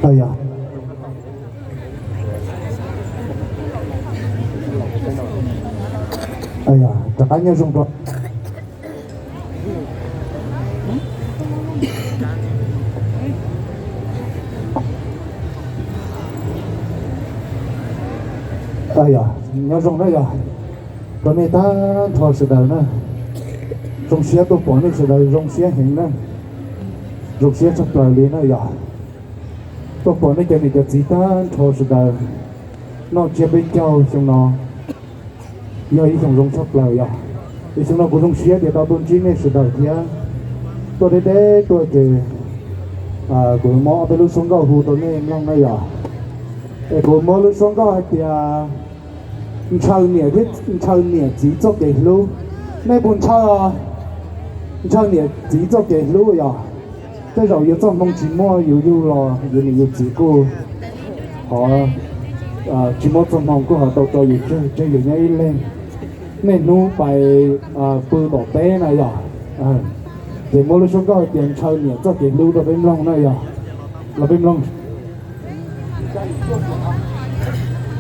Yog, rov qab nyob zoo rau Yog, nyob zoo na yog, rau nej tag nrho sawv daws na, zoo siab tuaj pom nej sawv daws zoo siab heev na, zoo siab tshaj plaws li na yog. Tuaj pom nej cov niam cov txiv tag nrho sawv daws noj tsiab peb caug xyoo no yog ib xyoo zoo tshaj plaws yog. Es xyoo no kuv zoo siab tias tau tuaj ntsib nej sawv daws thiab. Tuaj deb deb tuaj ces kuv mob ob peb lub suab nkauj hu rau nej mloog na yog. Es kuv mob lub suab nkauj hais tias ntshaw niam thiab ntshaw niam txiv txoj kev hlub. Nej puas ntshaw, ntshaw niam txiv txoj kev hlub yog? Tej zaum yuav txoj hmoo tsis muaj yus yug los yus niam yus txiv kuj ho tsis muaj txoj hmoo kuj ho tau tso yus tseg, tseg yus nyob ib leeg. Niaj hnub pais pw tom teb na yog. Ces muaj lub suab nkauj hais tias ntshaw niam txoj kev hlub rau peb mloog na yog. Los peb mloog,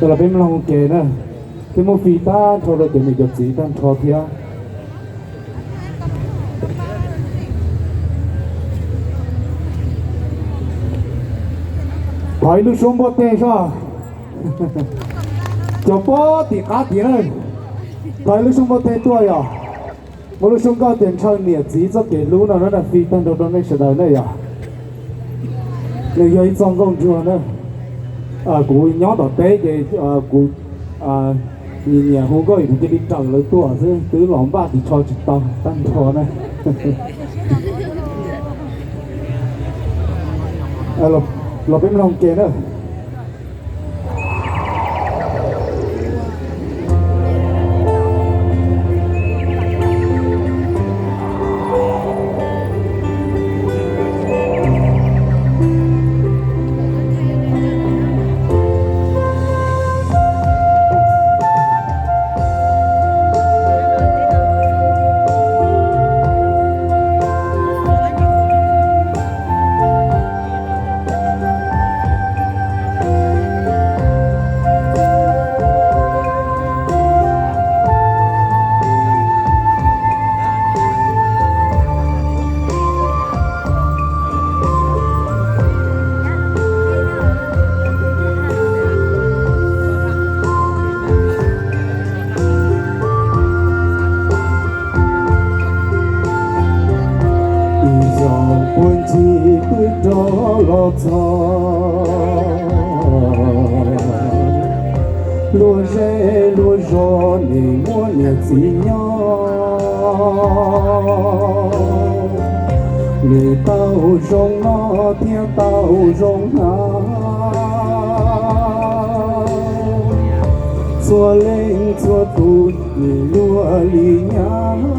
los peb mloog ua ke na, thiab muab fij tag nrho rau cov niam cov txiv tag nrho thiab. Thov ib lub suab npuaj teg soj, cov pob tim qab tid na, thov ib lub suab npuaj teg tuaj yog. Muaj lub suab nkauj tias ntshaw niam txiv txoj kev hlub no na, fij tag nrho rau nej sawv daws na yog. Nws yog ib txoj nkauj ntsuag na. Kuv nyob tom teb ces kuv nyiam nyiam hu nkauj es kuv cia li raws lawv tuaj xwb, twb los npaj ris tsho tsis tau tag nrho na. Los peb mloog ke na. Ib zaug puag ncig twb rov los txog, luag zej luag zos nim muaj niam txiv nyob. Nws tau zoo noj thiab tau zoo hnav, txhua leej txhua tus nws luag li nyab.